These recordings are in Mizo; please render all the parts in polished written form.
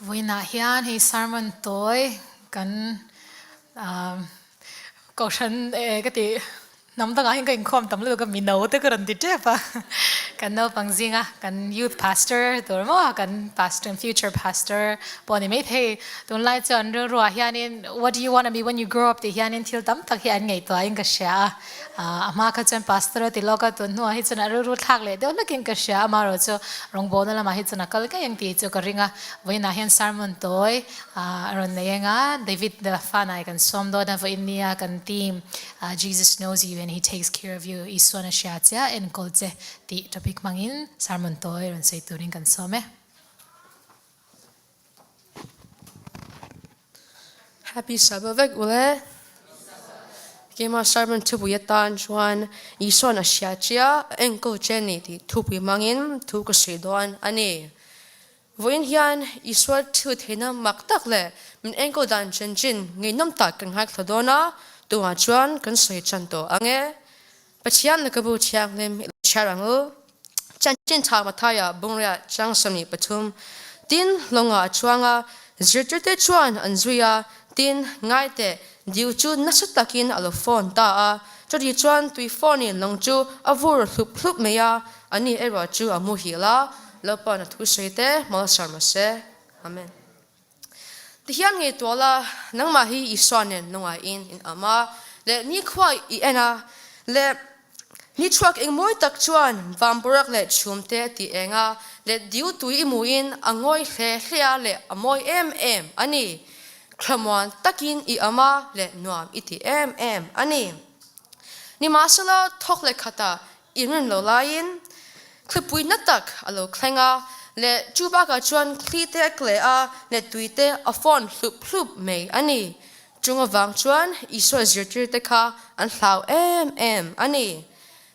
Vawiinah hian hei sermon tawi kan kohhran ka tih hnam dangah hian ka inkhawm tam lutuk a mi no te ka rawn ti tep a kan naupang zinga kan youth pastor tur maw kan pastor future pastor pawh a ni maithei tunlai chuan rilruah hianin what do you wanna be when you grow up tih hianin thil tam tak hi an ngaihtuahin ka hria a. A hma kha chuan pastor a ti lawk a, tun hnuah hi chuan a rilru thlak leh deuh hlakin ka hria. Amaherawh chu rawngbawlna lamah hi chuan a kal ngei ang tih chu ka ring a. Vawiinah hian sermon tawi a rawn nei eng a, David fanai kan sawm dawn a, vawiin nia kan team Jesus knows you and he takes care of you, Isuan a hria che a enkawl che tih topic hmangin sermon tawi rawn sawi turin kan sawm e. Happy Sabbath vek ule. Keimah sermon thupui atan chuan Isuan a hria chia a enkawl che ni tih thupui hmangin thu ka sawi dawn a ni. Vawiin hian Isua thil theihna mak tak leh min enkawl dan chanchin ngeihnawm tak kan ngaithla dawn a, tunah chuan kan sawi tan tawh ang e. Pathian Lehkhabu Thianghlim i lo chhiar ang u. Chanchin Tha Matthai-ah bungrua chang 23. Tin, lawngah a chuang a, zirtirte chuan an zui a, tin, ngai teh, diu chu nasa takin a lo fawn ta a. Chuti chuan tui fawnin lawng chu a vur hlup hlup mai a, ani erawh chu a muhil a, Lalpa'n a thusawi te malsawm rawh se. Amen. Tihian ngei tual a, nangmah hi Isua nen lungaiin in awm a, leh nikhua i en a, leh ni chhuak eng mawi tak chuan vanburak leh chhum te a ti eng a, leh diu tui i muin a ngawi hle hle a leh a mawi em em a ni. Thlamuan takin i awm a, leh nuam i ti em em a ni. Nimahsela thawk leh khatah I rin lo laiin thlipui na tak a lo thleng a, leh chu bakah chuan thli te a kle a, leh tui te a fawn hlup hlup mai a ni. Chung avang chuan Isua zirtirte kha an hlau em em a ni.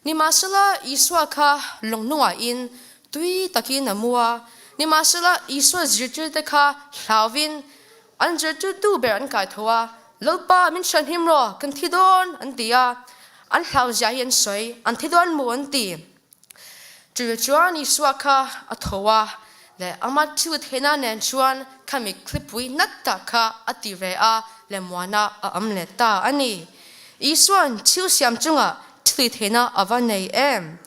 Nimahsela Isua kha lawnghnungah-in tui takin a mu a, nimahsela Isua zirtirte kha hlauvin an zirtirtu ber an kai tho a, Lalpa min hranhim rawh, kan thi dawn, an ti a. An hlau zia hi an sawi, an thi dawn maw an ti. Chu chuan Isua kha a tho a, leh ama thil theihna nen chuan khami thlipui nat tak kha a ti ve a, leh muana a awm leh ta a ni. Isua'n thil siam chungah thil theihna a va nei em?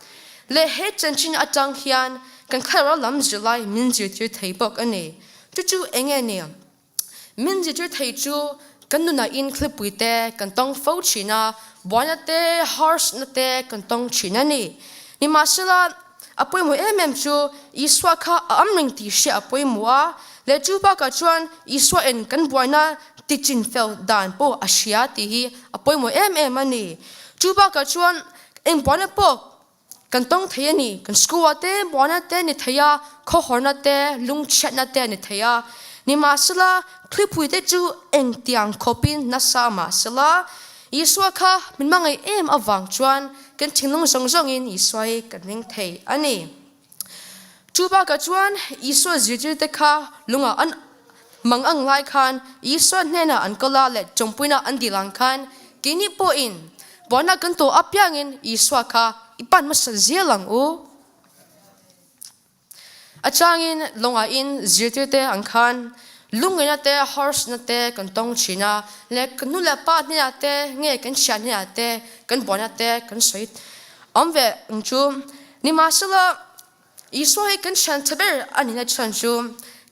Leh he chanchin atang hian kan thlarau lam zirlai min zirtir thei bawk a ni. Chu chu eng nge ni? Min zirtir thei chu kan nunah in thlipui te kan tawng fo thin a, buaina te, harsatna te kan tawng thin a ni. Nimahsela, a pawimawh em em chu Isua kha a awm reng tih hriat a pawimawh a, leh chu bakah chuan Isua in kan buaina tichin fel dan pawh a hria tih hi a pawimawh em em a ni. Chu bakah chuan eng buaina pawh Kan tawng thei a ni. Kan school ah te buaina te ni thei a, khawhawrna te, lungchhiatna te ni thei a. Nimahsela, thlipui te chu engtiang khawpin nasa mahsela, Isua kha min hmangaih em avang chuan kan thinlung zawng zawngin Isua hi kan ring thei a ni. Chu bakah chuan Isua zirtirte kha lungah an mang ang lai khan Isua hnenah an kal a leh tawmpuina an dil ang khan keini pawhin buaina kan tawh apiangin Isua kha i pan hmasa zel ang u. A changin lawngah in zirtirte ang khan lungngaihna te harsatna te kan tawng thin a leh kan nu leh pa hnenah te nge kan thian hnenah te kan buaina te kan sawi awm ve ang chu. Nimahsela, Isua hi kan thian tha ber a nihna chhan chu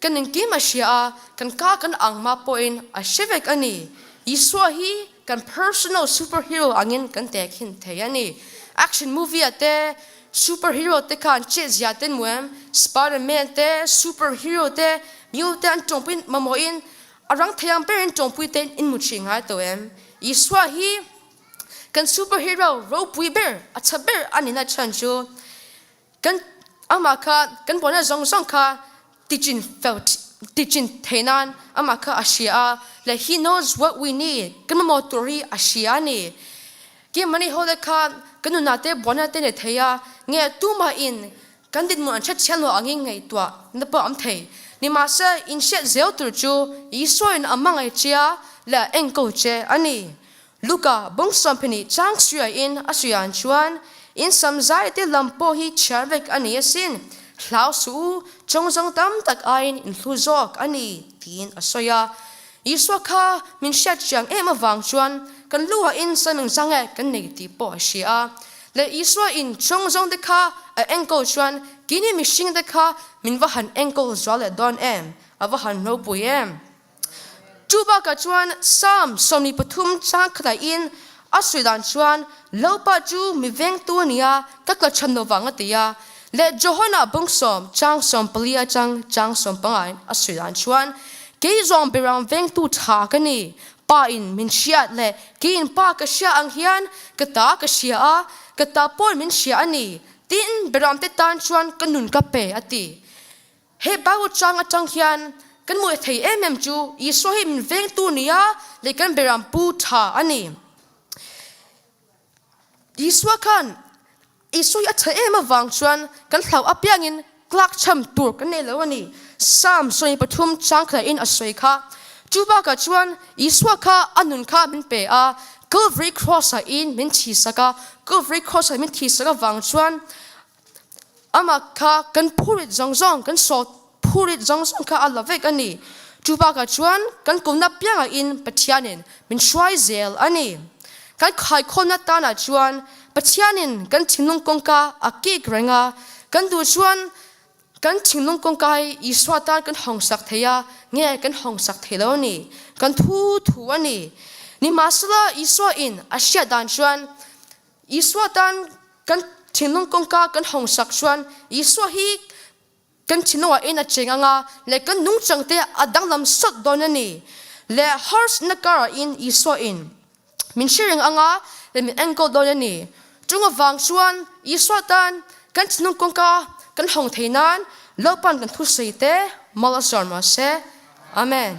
kan engkim a hria a, kan ka kan ang hma pawhin a hre vek a ni. Isua hi kan personal superhero angin kan tehkhin thei a ni. Action movie ah te superhero te khan chetzia te nuam, Spiderman te, superhero te, miu te an tawngpui mamawhin a rang thei ang berin tawngpui te in hmu thin ngai tawh em? Isua hi Kan superhero ropui ber, a tha ber a nihna chhan chu kan amah kha kan buaina zawng zawng kha tichin fel tichin thei nan amah kha a hria a, le he knows what we need kan mamawh tur hi a hria a ni. Keimahni ho te kha kan nunah te buaina te nei thei a, nge tumah in kan dinhmun an hrethiam lo angin ngaihtuah na pawh a awm thei. Nimahse, inhriat zel tur chu Isua in a hmangaih che a leh a enkawl che a ni. Luka bawng sawmphnih chang suiain a suian chuan, In sam zai te lam pawh hi chhiar vek a ni asin. Hlau suh u, Chawngzawng tam tak aiin in hlu zawk a ni, tiin a sawi a. Isua kha min hriat chiang em avang chuan kan luhah in sam engzang nge kan nei tih pawh a hria a. Leh Isua in chawngzawng te kha a enkawl chuan keini mihring te kha min va han enkawl zual leh dawn em? A va han ropui em? Chu bakah chuan Psalm 23 chang khatah in a sawi dan chuan Lalpa chu mi vengtu a ni a, ka kal chhan lo vang a ti a. Leh Johana bawngsawm chang 14 atang chang 15 in a sawi dan chuan Kei zawng beram vengtu tha ka ni, Pa in min hriat leh kei in Pa ka hria ang hian ka ta ka hria a, ka ta pawn min hria a ni, tiin beramte tan chuan ka nun ka pe a ti. He Bible chang atang hian kan hmuh thei em em chu Isua hi min vengtu nia leh kan beram pu tha a ni. Isua khan Isua hi a tha em avang chuan kan hlau apiangin tlak cham tur kan nei lo a ni. Psalm 23 chang khat in a sawi kha. Chu bakah chuan Isua kha a nun kha min pe a, Calvary cross ah in min thi sak a, Calvary cross ah min thi sak avang chuan Amah kha kan phurit zawng zawng, kan sawt phurit zawng zawng kha a la vek a ni. Chu bakah chuan kan kumna piangah in Pathianin min hruai zel a ni. Kan khaikhawmna tanah chuan Pathianin kan thinlung kawngka a kik reng a, kan duh chuan kan thinlung kawngka hi Isua tan kan hawngsak thei a, nge kan hawngsak thei lo a ni. Kan thu thu a ni. Nimahsela Isua in a hriat dan chuan Isua tan kan thinlung kawngka kan hawngsak chuan Isua hi kan thinlungah in a cheng anga leh kan nungchang te a danglam sawt dawn a ni. Leh harsatna karah in Isua in min hre reng anga leh min enkawl dawn a ni. Chung avang chuan Isua tan kan thinlung kawngka kan hawng thei nan Lalpan kan thusawi te mal a zuar mahse. Amen.